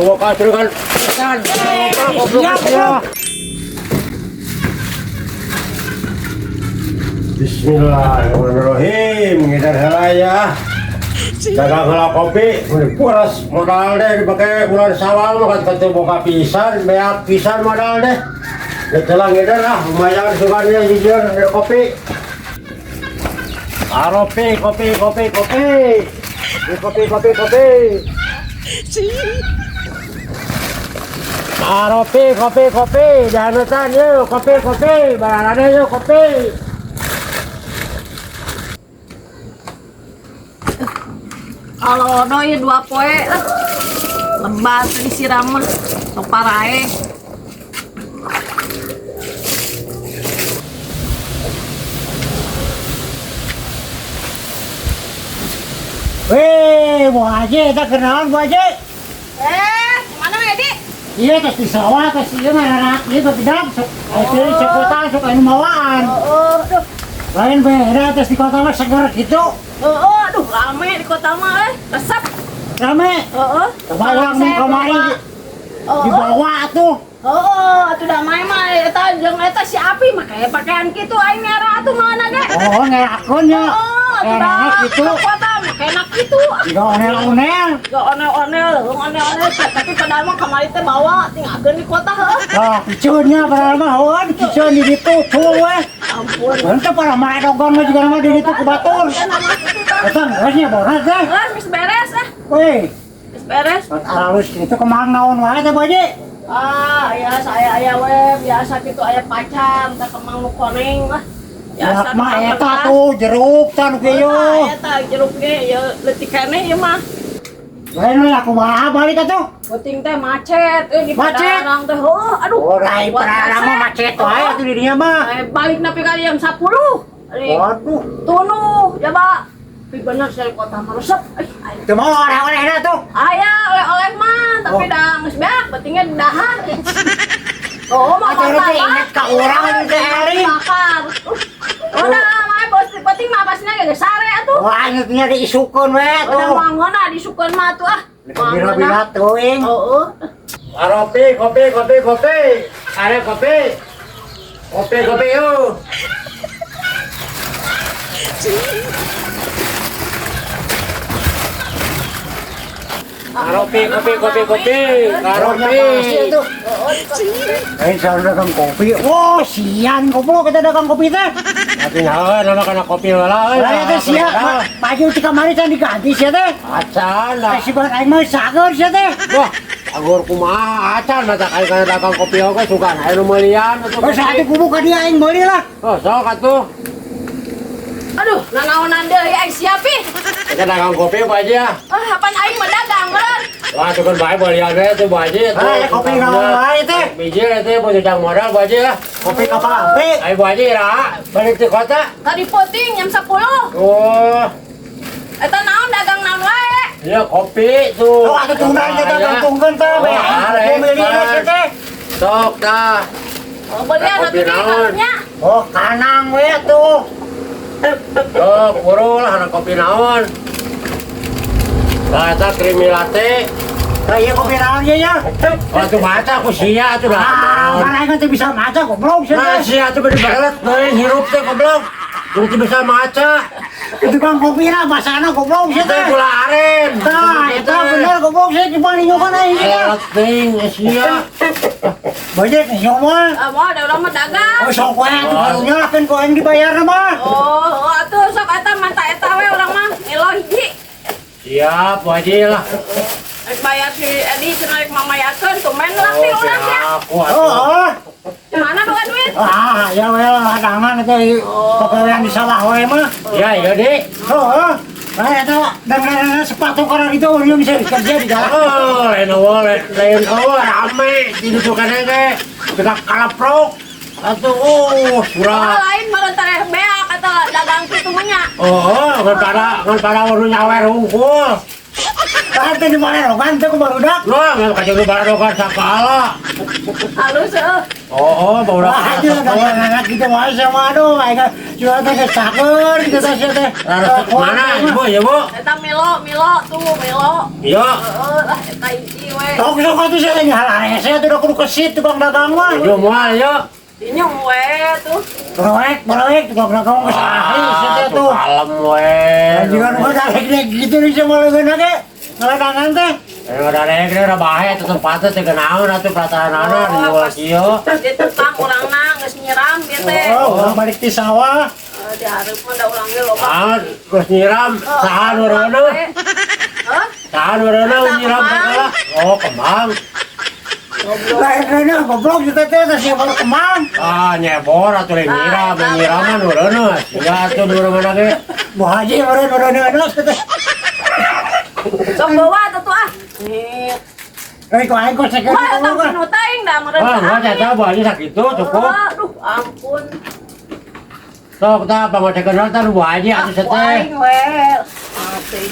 Buka kan pisan. Siap, bro. Bismillahirrahmanirrahim. Ngider heula ya. Dagang heula kopi, mun puras modal deh dipakai bulan Sawal mah kan teu boga pisan, beak pisan modal deh. Geus lah ngider ah, lumayan sugan jujur ngider kopi. Aropi kopi kopi kopi. Kopi kopi kopi. Aropi kopi kopi, jahanutan yuk kopi kopi, barangnya yuk kopi. Kalau do ya 2 poe lah. Lebat disiram mah. Sok parae. Weh, Bu Haji, eta kenalan Bu Haji. Eh, mana Edi? Iya, terus di sawah, terus iya ngarak, iya tapi dalam sok, oh. Sekotan sok anu mawaan. Oh, aduh. Lain beda, terus di kota mah seger gitu. Oh, aduh, rame di kota mah eh. Resep. Rame. Heeh. Coba urang mun kamari dibawa tuh. Oh, atuh damai mah eta jeung eta si Api mah kayak pakaian kitu aing ngera atuh mana ge. Oh, ngerakeun ya. Oh, atuh Enak dah. gitu. Ke kota mah enak gitu. Jika onel-onel. Gak onel-onel, onel-onel, tapi padahal mah kamari teh bawa tinggalkeun di kota heuh. Nah, kiceunnya padahal mah heuan, kiceun di ditu tuh we. Ampun. Henteu para mah dogon mah juga mah di ditu ku batur. Eta geus nya boras teh. Lah, geus beres ah. Weh, Geus beres. alus kitu kemang naon wae teh Bu Haji. Ah, ya saya aya we biasa kitu aya pacar, teh kemang nu koneng lah. Ya mah eta tuh jeruk tah nu kieu. Tah, eta jeruk ge ieu leutik keneh ieu mah. Lain we aku mah balik atuh. Penting teh macet euy di Macet? Padalarang teh. Heuh, aduh. Oh, rai Padalarang mah macet wae atuh di dinya mah. Eh, balik nepi ka jam 10. Ari Waduh, tunuh jaba. Tapi bener sih kota mah resep. Eh, aing. teu mau oleh-olehna tuh. Aya oleh-oleh mah, tapi Oh. dah geus beak, pentingnya dahar. Oh, mah Atuh kota teh inget ka urang teh eling. Bakar. Udah, mah bos penting mah pasina ge sare atuh. Wah, ingetnya diisukeun we Udah tuh. mah ngeunah disukeun mah atuh ah. Bila-bila teuing. Heeh. Aropi kopi kopi kopi. Are kopi. Kopi kopi yuk. Aropi kopi kopi kopi. Aropi. Tuh. Eh, selalu dagang kopi. Wah, sian goblok kita dagang kopi teh. Tapi nyawa nama kana kopi heula euy. Lah teh sia, baju ti kamari can diganti sia teh. Acan lah. Si ban aing mah sager sia teh. Wah, anggur kumaha acan mata kayak kana dagang kopi oge sugan aya nu meulian atuh. Oh, satu kubu ka dia aing meuli lah. Oh, sok atuh. Aduh, nanaonan deui aing siap ih. Kita dagang kopi Bu Haji ya. Ah, apaan aing mah dagang meureun. Wah, tuh kan bae belian we tuh Bu Haji tuh. Ah, kopi naon wae teh. Biji teh punya modal Bu Haji lah. Kopi kapal api. Ayo Bu Haji ra, balik ke kota. Tadi penting jam 10. Oh, Eta naon dagang naon wae. iya kopi tuh. Oh, atuh tunggal kita gantungkeun teh. Oh, Aing meuli sia teh. Sok dah. Oh, belian Kopi atuh di naon? karunya. Oh, kanang we tuh. Sok, buru lah anak kopi naon. Lah eta creamy latte. Lah ieu kopi naon ieu nya? Oh, tuh maca aku sia atuh lah. Ah, mana aing teh bisa maca goblok sia Nah, teh. sia atuh bener banget teuing hirup teh goblok. Teu bisa maca. Itu tukang kopi lah basana goblok sia Teh teh. gula aren. Tah, eta bener goblok sia cuma ninyokan aing sia. Alat teuing sia. Banyak nyoman. Ah, moal da urang mah dagang. Oh, sok we atuh karunya lah kan ku aing dibayar mah. Oh, oh atuh sok eta manta eta we urang mah ngilo hiji. Siap, Bu Haji lah. Rek bayar si Edi cenah rek mamayakeun tumben lah ti urang ya. Aku Oh, atuh. oh. Mana boga duit? Ah, ya we ladangan teh pegawaian di sawah we mah. Ya, iya, Dik. Oh, oh. Lah eta dengan sepatu karena itu dia bisa kerja di jalan. Oh, lain eueuh, lain eueuh rame di ditu kana teh. Kita kalaprok. Atuh, oh, Oh, surah. lain meureun tareh beak eta dagang kitu mah nya. Oh, ngan pada nu nyawer hungkul. Tante di mana rogan teh ku barudak. Wah, nggak kacau lu barokan sakala. Halus heuh. Oh, barudak. Wah, itu dagangan gitu wae sama aduh, aing jual teh geus caker gitu teh sia teh. Resep mana, Ibu ya, Bu? Eta Milo, Milo tuh Milo. Iya. Heeh, lah eta hiji we. Sok sok atuh sia teh nyalare sia tuh kudu kesit tukang dagang mah. Yo moal yo. Dinyung we tuh. Proyek, proyek tukang dagang geus ahli sia teh tuh. Kalem we. Jangan gua darek gitu nih sama leungeun ge. Ngaladangan teh. Eh, udah rek udah bahe atuh tempatnya teh kenaon atuh pratahanana dijual kieu. Pas di tukang urangna geus nyiram ieu teh. Oh, urang balik ti sawah. Di hareup mah da urang ge loba. Ah, geus nyiram saha nu reuneuh? Hah? Saha nu reuneuh nyiram teh? Oh, kembang. Lain reuneuh goblok kitu teh teh sia baru kemang. Ah, nyebor atuh lain nyiram, nyiraman nu reuneuh. Sia atuh nu mana ge. Bu Haji meureun reuneuh kitu teh. Sok bawa atuh ah. Nih. Eh, ku aing kok sekeun. Wah, eta penuh teuing da meureun. Ah, enggak eta Bu Haji sakitu cukup. Aduh, ampun. Sok tah pangocekeun teh Bu Haji atuh Ku teh. aing we. Mati.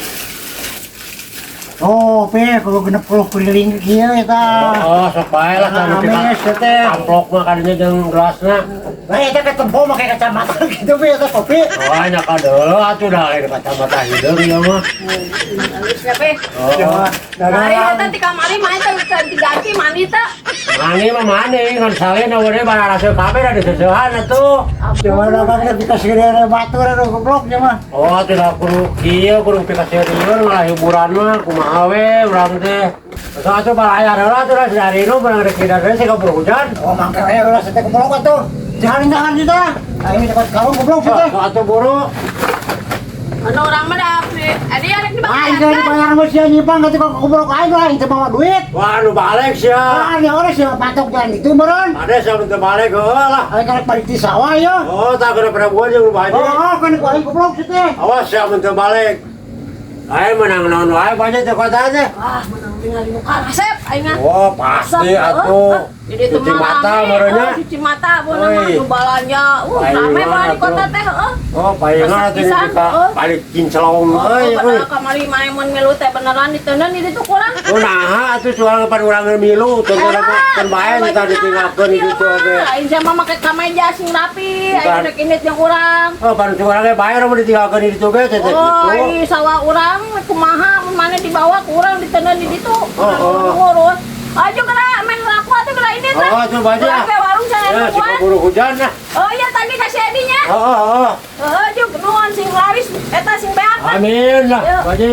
Oh, pe, kudu 60 keliling kieu eta. Oh, sok bae lah tah Rame sia teh. Amplop mah kadinya jeung gelasna. Lah eta ketempo make kacamata gitu pe eta kopi. Oh, nya kadeuleu atuh dah lain kacamata hideung ieu mah. Halusnya pe. Oh, Nah, eta ti kamari mah eta diganti mandi teh. mani mah mani ngan salin we bararaseuh kabeh da diseusehan atuh. Coba dagang teh dikasih gede batur anu goblok nya mah. Oh, tidak kudu kieu kudu pikasieun malah hiburan mah kumaha we urang teh. Sok atuh balayar heula atuh da si nu beunang rek hidang sih kabur hujan. Oh, mangke we ulah teh goblok atuh. Jangan-jangan kita. Aing cepat kawung goblok Sok teh. sok atuh buru. Anu urang mah da adi arek Aing teh dibayar mah sia nyipang atuh kok goblok aing lah aing teh bawa duit. Wah, nu balik sia. Ah, nya orang sia patok jalan itu meureun. Ada sia teu balik heuh lah. Aing karek balik ti sawah ya. Oh, tak kena perempuan jeung nu haji. Oh, kan ku aing goblok sih teh. Awas sia mun teu balik. Aing menang naon wae banyak teh kota teh. Wah, menang ningali muka kasep aing mah. Oh, pasti atuh. Jadi itu Cuci mah mata rame, meureunnya. oh, cuci mata beunang mah Oi. nu balanja. Rame Palingan mah di kota atuh. teh heuh. Oh, palingan Resep atuh pisan, di oh. balik kinclong Oh, euy. euy. padahal kamari mah mun milu teh beneran diteundeun di ditu kurang. Oh, naha atuh soal pan urang milu teu urang kan bae kita ditinggalkeun di ditu oge. Aing sama make kameja sing rapi, Bukan. aing rek indit jeung urang. Oh, pan urang ge bae mun ditinggalkeun di ditu ge teh teh Oh, gitu. ai sawah urang kumaha mun maneh dibawa ku urang diteundeun di ditu. Oh, oh. Ngurus. Ayo geura main laku atuh geura indit lah. Oh, coba aja. Urang ke warung sana Ya, si nungguan. keburu hujan lah. Oh iya tadi kasih Edinya. Oh, oh, oh. Heeh, jeung nuhun sing laris eta sing beak lah. Amin lah, Yuk. Pak Haji.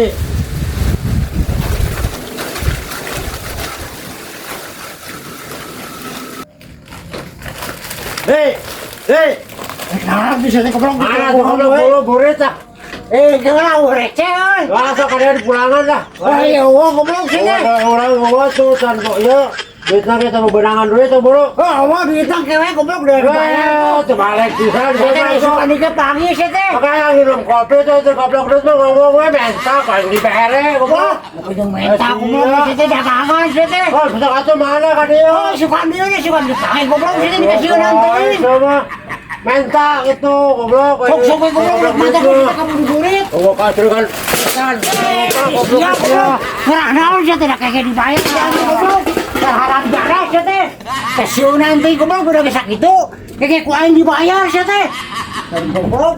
Hei, hei, Nah, bisa teh goblok. mana tuh goblok bulu burit ah? Eh, gimana receh euy. Masa kalian pulangan lah. Wah, ya wah goblok sih teh. Orang orang tuh tanpa ya, duitnya kita mau benangan duit tuh bro. Oh, wah duitna kewe goblok udah dibayar. Wah, terbalik pisan Teh isukan dike panggil sih teh. Makanya nginum kopi tuh tuh goblok duit mah ngomong gue minta paling dibere goblok. Bukan minta goblok sih teh dagangan sih teh. Oh, bisa kata mana kan dia? Oh, sukan dia nih sukan ditangis goblok sih teh dikasih nanti. Sama minta gitu goblok. Sok sok goblok mata kita kamu diburit. Oh, kasih kan. Goblok. Iya goblok. Ngerah naon sih teh kayak dibayar ya goblok. Terharap darah sih teh. Kasihan nanti goblok udah bisa gitu. Kayak ku aing dibayar sih teh. Goblok.